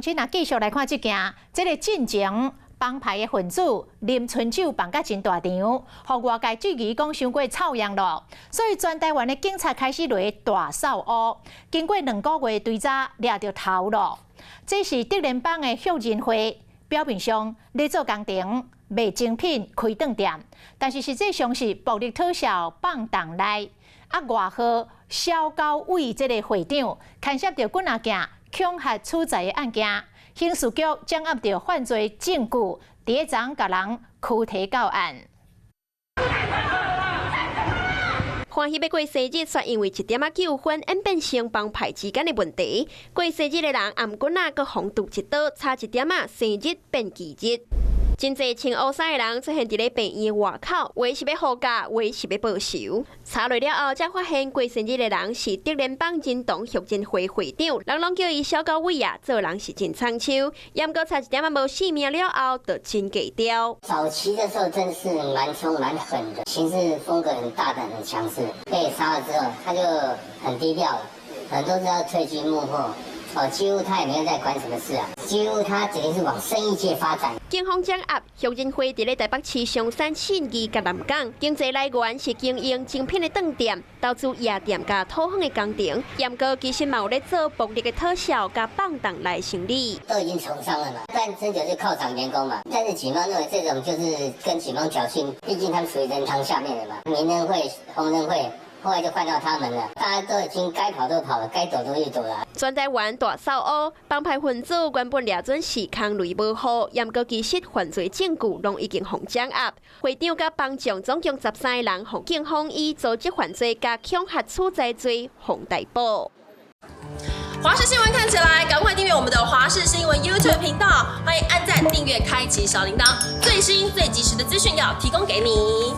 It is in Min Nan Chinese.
請若繼續來看這件，這个進前幫派的分子啉春酒放甲真大場，予外界質疑講傷過臭癢囉，所以全台灣的警察開始落大掃烏，經過2個月追查，掠著頭路。這是竹聯幫的協仁會，表面上咧做工程、賣精品、開當店，但是實際上是暴力討數放重利，啊外號小狗偉這个會長，牽涉著幾若件恐嚇取財的案件，刑事局掌握著犯罪證據，佇咧昨共人拘提到案。歡喜欲過生日，卻因為一點仔糾紛演變成幫派之間的問題。過生日的人頷頸仔，閣予人揬一刀，差一點仔生日變忌日。真濟穿烏衫的人出現佇咧病院外口，有的是欲護駕，有的是欲報仇。查落了後，才發現過生日的人是竹聯幫仁同協進會會長，人攏叫伊小狗偉啊，做人是真衝手。毋過差一點仔無性命了後，就真低調。早期的時候真是蠻兇蠻狠的，行事風格很大膽、很強勢。被殺了之後，他就很低調了，很多都要退居幕後。哦，幾乎他也沒有在管什麼事啊，幾乎他只能是往生意界發展。警方掌握協仁會佇咧台北市松山、信義佮南港，經濟來源是經營精品的當店、投資夜店佮土方的工程。毋過其實嘛有咧做暴力的討數佮放重利生意。都已經從商了嘛，但真就是犒賞員工嘛。但是警方認為這種就是跟警方挑釁，畢竟他們屬於仁堂下面的嘛，明仁會、紅仁會。後來就換到他們了，大家都已經該跑都跑了，該躲都去躲了。全台灣大掃烏，幫派分子原本掠準時空雷無雨，毋過其實犯罪證據攏已經予掌握。會長佮幫將總共13個人，予警方以組織犯罪佮恐嚇取財罪予逮捕。華視新聞看起來，趕快訂閱我們的華視新聞 YouTube 頻道，歡迎按讚、訂閱、開啟小鈴鐺，最新最及時的資訊要提供給你。